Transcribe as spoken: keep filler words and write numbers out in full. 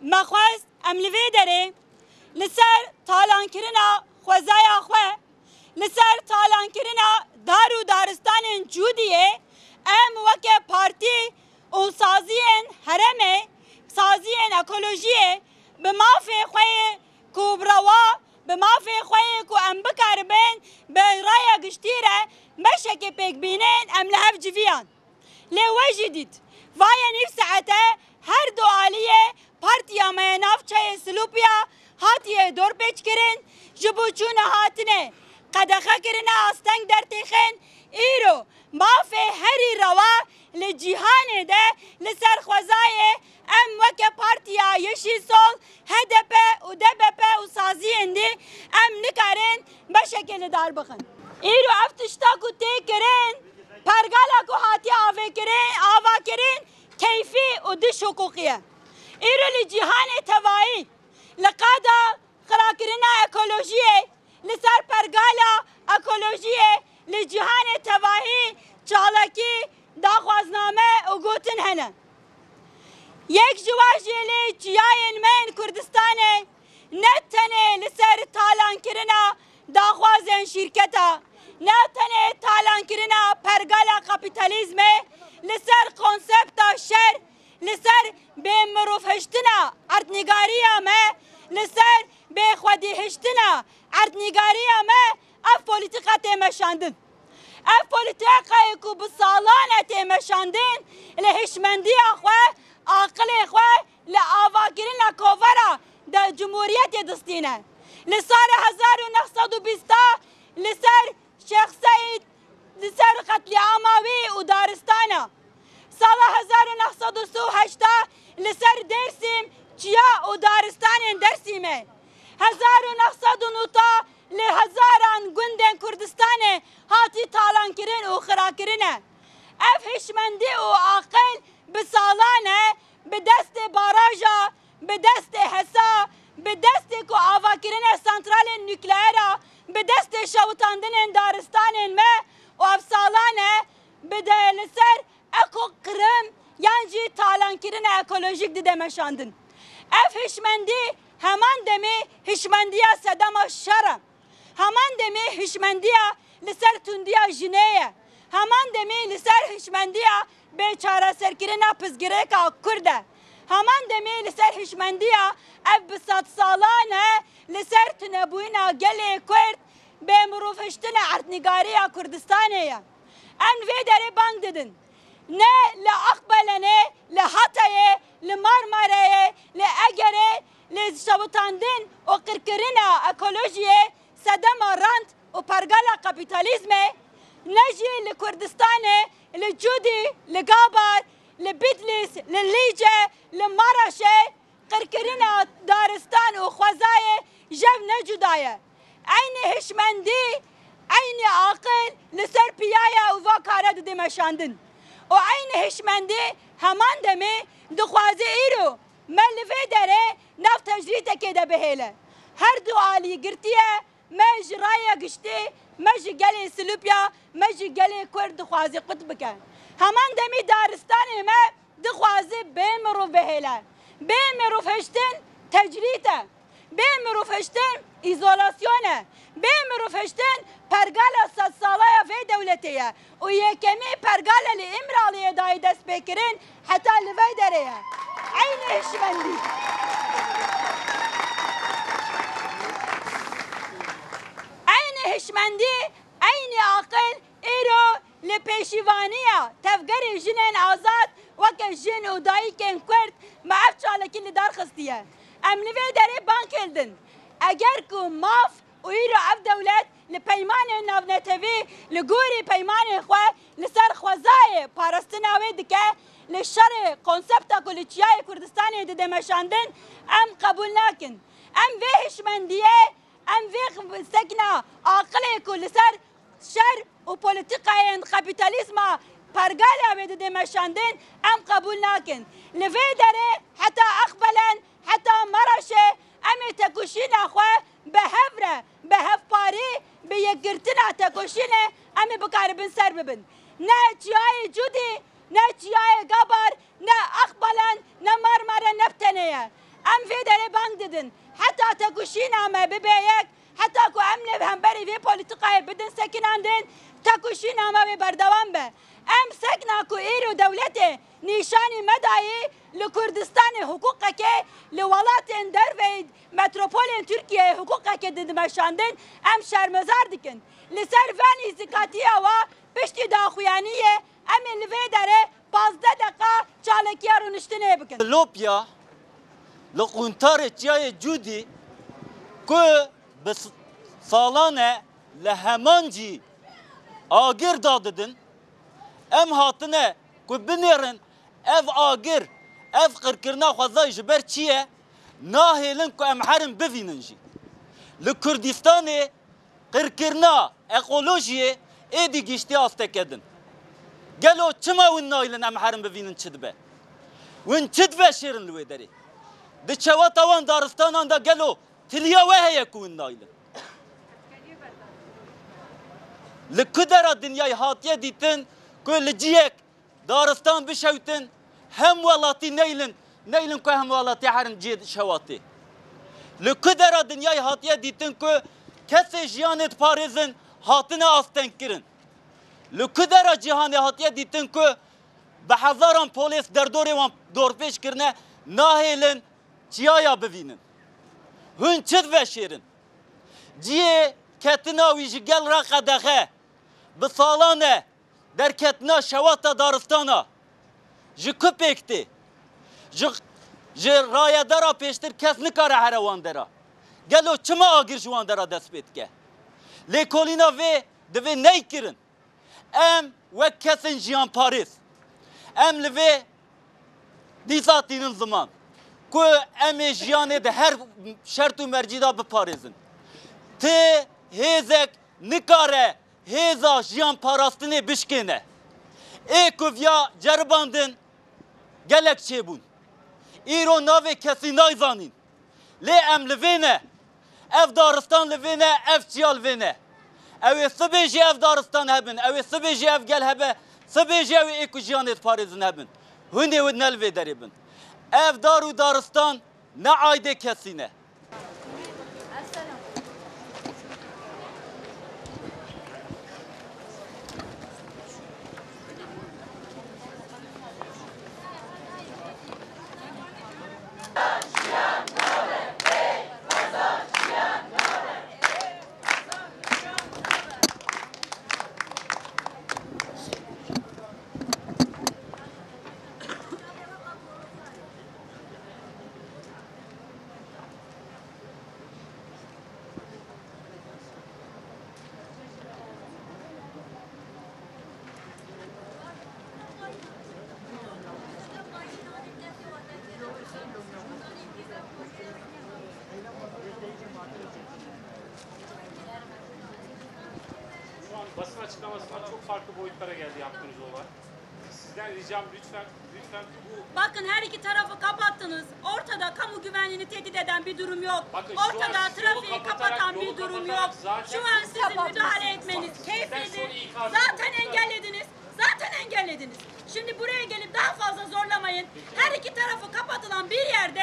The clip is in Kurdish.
Me xwest em li vê derê li ser talankirina xwezaya xwe, li ser talankirina dar û daristanên Cûdiyê, em weke partî û saziyên herêmê, saziyên ekolojiyê bi mafê xwe yê ku bi rewa, bi mafê xwe yê ku em bikaribin bi raya giştî re beşekê pêk bînin, em li hev civiyan. Lê we jî dît, vayê nîv saete her du aliyê partiya me ya navçeyê Silûpiya hatiye dorpêçkirin, ji bo çûna hatinê qedexe kirine, asteng dertêxin. Îro mafê herî rewa li cîhanê de li ser xwezayê em weke Partiya Yeşil Sol, H D P û D B P û saziyên dî em nikarin beşekê li dar bixin. Îro ev tişta ku tê kirin, pergala ku hatiye avêkirin, avakirin, keyfî û diş hiqûqî ye. Îro li cîhanê tevayî li qada xirakirina ekolojiyê, li ser pergala ekolojiyê li cîhanê tevahî çalakî, daxwazname û gotin hene. Yek ji wan jî lê çiyayên me yên Kurdistanê ne tenê li ser talankirina daxwazên şîrketa, ne tenê talankirina pergala kapîtalîzmê, li ser konsepta şer, li ser bêmirovhiştina erdnîgariya me, li ser bêxwedîhiştina erdnîgariya me ev polîtîka tê meşandin. Ev polîtîkayê ku bi salan e tê meşandin, li hişmendiya xwe, aqilê xwe li avakirina kovara de cumhuriyetê distîne. Li sala hezar û neh sed û bîst a li ser Şêx Seîd, li ser qetlîama wî û daristana. Sala hezar û neh sed û sî û heşt a li ser Dêrsim, çiya û daristanên Dêrsimê. Hezar û neh sed û nod a li hezaran gundên Kurdistanê hatî talankirin û xirakirine. Ev hişmendî û aqil bi salan e, bi destê baraja, bi destê HES'a, bi destê ku avakirine santralên nukleer a, bi destê şewitandinên daristanên me û ev salan e, bi de li ser eko kirim yan jî talankirina ekolojîk dide meşandin. Ev hişmendî heman demê hişmendiya sedema şer e. Heman demê hişmendiya li ser tundiya jinê ye. Heman demê li ser hişmendiya bêçareserkirina pirsgirêka Kurd e. Heman demê li ser hişmendiya ev bi sedsalan e li ser tunebûyîna gelê Kurd, bêmirovhiştina erdnîgariya Kurdistanê ye. Em li vê derê bang didin. Ne li Aqbelenê, li Hatayê, li Marmarayê, li Egerê, li şewitandin û qirkirina ekolojiyê sedema rant û pergala kapîtalîzmê, ne jî li Kurdistanê, li Cûdî, li Gabar, li Bitlîs, li Lîce, li Maraşê, qirkirina daristan û xwezayê jev ne cuda ye. Eynî hişmendî, eynî aqil li ser piya ye û va kare didê meşandin. Û eynî hişmendî heman demê dixwaze îro me li vê derê nav tecrîdekê de bihêle. Her du alî girtiye, me ji raya giştî, me ji gelê Silûpya, me ji gelê Kurd dixwaze qut bike. Heman demî daristanê me dixwaze bê mirov bihêle. Bê mirov hiştin tecrîd e. Bê mirov hiştin îzolasyon e. Bê mirov hiştin pergala sedsala ya vê dewletê ye. Û yekemî pergale li Îmraliyê dayê destpêkirin heta li vê derê ye. Eynî hişmendî. Eynî hişmendî, eynî aqil îro li pêşîvaniya tevgerê jinên azad weke jin û dayikên Kurd me ev çalakî li dar xistiye. Em li vê derê bang hildin. Eger ku maf û îro ev dewlet li peymanên navnetewî li gorî peymanên xwe li ser xwezayê parastina wê dike, li şerê konsepta ku li Çiyayê Kurdistanê dide meşandin, em qebûl nakin. Em vê hişmendiyê, em vê sekna aqilê ku li ser şer û polîtîkayên kapîtalîzma pergala wê dide meşandin, em qebûl nakin. Li vê derê heta Aqbelen, heta Maraşê em ê tekoşîna xwe bi hev re, bi hevparî, bi yekgirtina tekoşînê em ê bikaribin ser bibin. Ne Çiyayê Cûdî, ne Çiyayê Gabar, ne Aqbelen, ne Marmara ne bi tenê ye. Em vê derê bang didin. Heta tekoşîna me bibe yek, heta ku em li hemberî vê polîtîkayê bidin sekinandin, tekoşîna me wê berdewam be. Em sekna ku îro dewletê nîşanî me dayî, li Kurdistanê hiqûqekê, li welatên derveyî metropolên Tirkiyeyê hiqûqekê didin meşandin, em şermezar dikin. Li ser venî zikatiya wa piştî daxuyaniyê, em ê li vê derê pazdeh deqa çalekiya rûniştinê bikin. Lopya li quntarê çiyayê Cûdî ku bi s-, salan e li heman cî agir dadidin, em hatine ku binêrin ev agir, ev qirkirina xwezayê ji ber çi ye? Nahêlin ku em herin bivînin jî. Li Kurdistanê qirkirina ekolojiyê êdî giştî asteke din. Gelo çima win nayilin em herin bivînin çi dibe? Win çi diveşêrin li wê derê? Di çewata wan daristanan de gelo tiliya we heye ku win nayilin? Li ku dera dinyayê hatiye dîtin ku li ciyek daristan bişewtin, hem welatî neylin, neylin ku hem welatî herin cihê şewatê. Li ku dera dinyayê hatiye dîtin ku kesê jiyanê diparêzin hatine astengkirin? Li ku dera cîhanê hatiye dîtin ku bi hezaran polês derdorê wan dorpêç kirine, nahêlin çiyaya bivînin? Hûn çi diveşêrin? Cihê ketina wî ji gel re qedexe. Bi salan e derketina şewata daristana ji ku pêk tê? Ji, ji rayedara pêştir kes nikare here wan dera. Gelo çima agir ji wan dera dest pê dike? Lêkolîna vê divê neykirin. Em wek kesên jiyanparêz, em li vê dîsa tînin ziman ku em ê jiyanê di her şert û mercî de biparêzin. Ti hêzek nikare hêza jiyan parastinê bişkêne. Ê ku viya ceribandin gelek çêbûn. Îro navê kesî nayzanîn. Lê em li vê ne. Ev daristan li vê ne, ev çiya li vê ne. Ew ê sibê jî ev daristan hebin, ew ê sibê jî ev gel hebe, sibê jî ew ê ku jiyanê diparêzin hebin. Hûn ê ne li vê derê bin. Ev dar û daristan ne aydê kesî ne. Şu an basın açıklamasından çok farklı boyutlara geldi yaptığınız olay. Sizden ricam lütfen, lütfen bu Bakın, her iki tarafı kapattınız. Ortada kamu güvenliğini tehdit eden bir durum yok. Bakın, şu an Ortada siz yolu trafiği kapatarak, kapatan yolu bir durum kapatarak yok. Zaten Şu an sizin müdahale etmeniz Sizden keyfiydi. Sonra ikaz Zaten ettim. Engellediniz. Zaten engellediniz. Şimdi buraya gelip daha fazla zorlamayın. Her iki tarafı kapatılan bir yerde